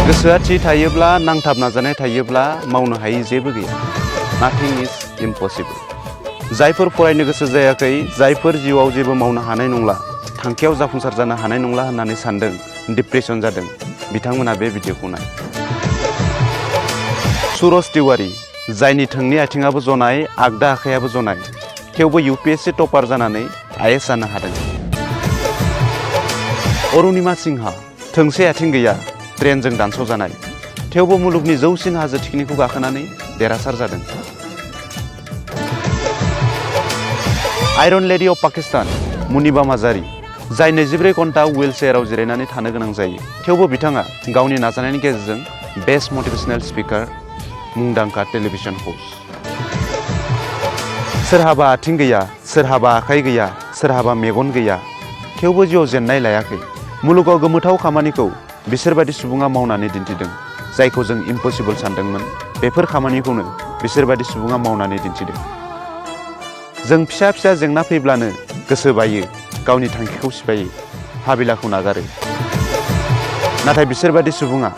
गोसोआ थि थायोब्ला नांथाब नाजानाय थायोब्ला मावनो हायै जेबो गैया नाथिं इज इम्पसिबल जायफोर फरायनो गोसो जायाखै जायफोर जिउआव जेबो मावनो हानाय नंला थांखियाव जाफुंसार जानो हानाय नंला होननानै सानदों डिप्रेसन जादों बिथांमोना बे भिडिअखौ नाय सुरज तिवारी जायनि थोंनै आथिङाबो जनाय आगदा आखायाबो जनाय थेवबो UPSC टपार जानानै IAS जानो हादों अरुणिमा सिंहा थोंसे आथिं गैया ट्रेनजों दानस'जानाय थेवबो मुलुगनि जौसिन हाजो थिखिनिखौ गाखोनानै देरहासार जादों iron lady of Pakistan Muniba Mazari जाय 24 घन्टा व्हीलचेयाराव जिरायनानै थानो गोनां जायो थेवबो बिथाङा गावनि नाजानायनि गेजेरजों बेस्ट मटिभेशनल स्पिकार मुंदांखा टेलिभिजन हस्ट सोरहाबा आथिं गैया सोरहाबा आखाइ गैया सोरहाबा मेगन गैया थेवबो जिउआव जेननाय लायाखै मुलुगाव गोमोथाव खामानिखौ बिसोरबादि सुबुङा मावनानै दिन्थिदों जायखौ जों इम्पसिबल सानदोंमोन बेफोर खामानिखौनो बिसोरबादि सुबुङा मावनानै दिन्थिदों जों फिसा फिसा जेंना फैब्लानो गोसो बायो गावनि थांखिखौ सिफायो हाबिलाखौ नागारो नाथाय बिसोरबादि सुबुङा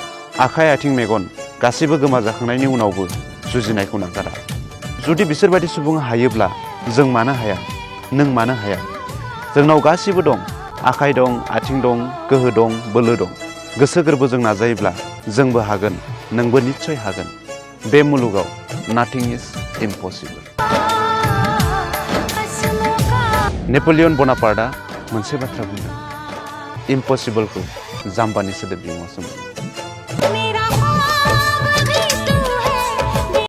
आखाइ आथिं मेगन गासैबो गोमाजाखांनायनि उनावबो जुजिनायखौ नागारा जुदि बिसोरबादि सुबुङा हायोब्ला जों मानो हाया नों मानो हाया जोंनाव गासिबो दं आखाइ दं आथिं दं गोहो दं बोलो दं गोसो गोरबोजों नाजायोब्ला जोंबो हागोन नोंबो निश्चय हागोन बे मुलुगाव नाथिं इज इम्पसिबल नेपोलियन बनापार्टआ मोनसे बाथ्रा बुंदों इम्पसिबलखौ जाम्बानि सोदोब बिमुङावसो मोनो